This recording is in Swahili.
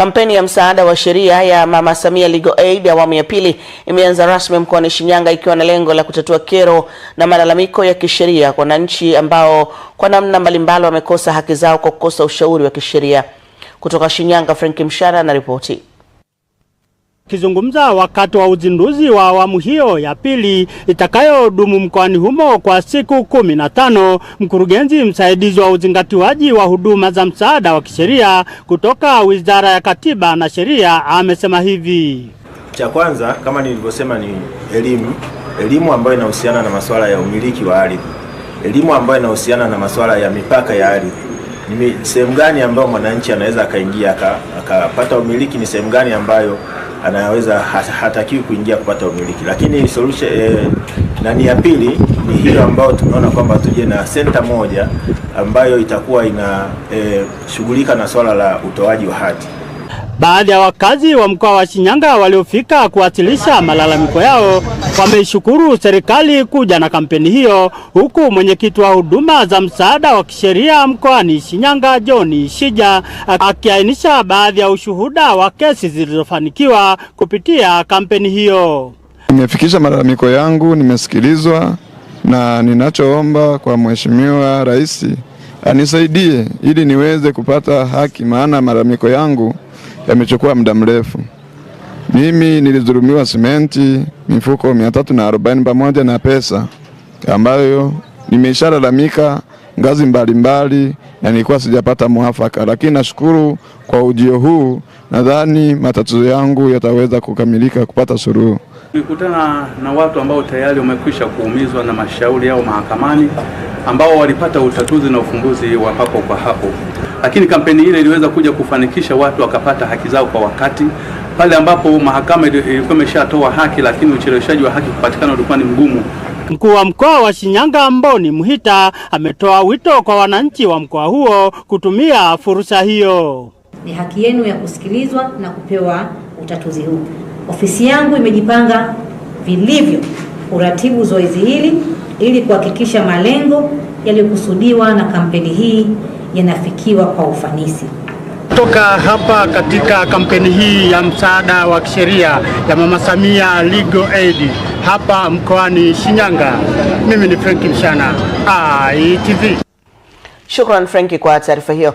Kampeni ya msaada wa sheria ya Mama Samia Legal Aid awamu ya pili imeanza rasmi mkoani Shinyanga ikiwa na lengo la kutatua kero na malalamiko ya kisheria kwa wananchi ambao kwa namna mbalimbali wamekosa haki zao kwa kukosa ushauri wa kisheria. Kutoka Shinyanga, Frank Mshana na ripoti. Akizungumza wakati wa uzinduzi wa awamu hiyo ya pili itakayodumu mkoani humo kwa siku 15, mkurugenzi msaidizi wa uzingatiwaji wa huduma za msaada wa kisheria kutoka Wizara ya Katiba na Sheria amesema hivi. Cha kwanza kama nilivyosema ni elimu, elimu ambayo inahusiana na masuala ya umiliki wa ardhi, elimu ambayo inahusiana na masuala ya mipaka ya ardhi. Ni sehemu gani ambayo mwananchi anaweza akaingia akapata umiliki, ni sehemu gani ambayo anaweza hatakiwi kuingia kupata umiliki. Lakini solution nani ya pili ni hiyo ambayo tumeona kwamba tuje na senta moja ambayo itakuwa ina shughulika na swala la utoaji wa hati. Baadhi ya wakazi wa mkoa wa Shinyanga waliofika kuwasilisha malalamiko yao wameishukuru serikali kuja na kampeni hiyo, huku mwenyekiti wa huduma za msaada wa kisheria mkoani Shinyanga John Shija akiainisha baadhi ya ushuhuda wa kesi zilizofanikiwa kupitia kampeni hiyo. Nimefikisha malalamiko yangu, nimesikilizwa, na ninachoomba kwa Mheshimiwa Rais anisaidie ili niweze kupata haki, maana malalamiko yangu yamechukua muda mrefu. Mimi nilidhulumiwa simenti mifuko 340 pamoja na pesa ambayo nimeshalalamika ngazi mbalimbali na nilikuwa sijapata mwafaka, lakini nashukuru kwa ujio huu, nadhani matatizo yangu yataweza kukamilika kupata suluhu. Nilikutana na watu ambao tayari wamekwisha kuumizwa na mashauri yao mahakamani, ambao walipata utatuzi na ufumbuzi wa papo kwa hapo, lakini kampeni ile iliweza kuja kufanikisha watu wakapata haki zao kwa wakati, pale ambapo mahakama ilikuwa imeshatoa haki, lakini ucheleweshaji wa haki kupatikana ulikuwa ni mgumu. Mkuu wa mkoa wa Shinyanga Mboni Mhita ametoa wito kwa wananchi wa mkoa huo kutumia fursa hiyo. Ni haki yenu ya kusikilizwa na kupewa utatuzi huu. Ofisi yangu imejipanga vilivyo kuratibu zoezi hili ili kuhakikisha malengo yaliyokusudiwa na kampeni hii yanafikiwa kwa ufanisi. Kutoka hapa katika kampeni hii ya msaada wa kisheria ya Mama Samia Legal Aid hapa mkoani Shinyanga, mimi ni Frank Mshana, ITV. Shukran Franki kwa taarifa hiyo.